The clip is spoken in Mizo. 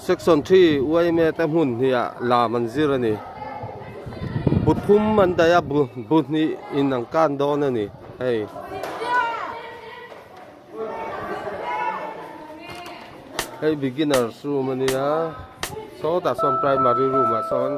Section 3 UIMA te hmun hnih ah lam an zir a ni. Bu thum an daih a, bu bu hnih in an kan dawn a ni hei. Hei beginners room a nia, sawtah sawn primary room ah sawn.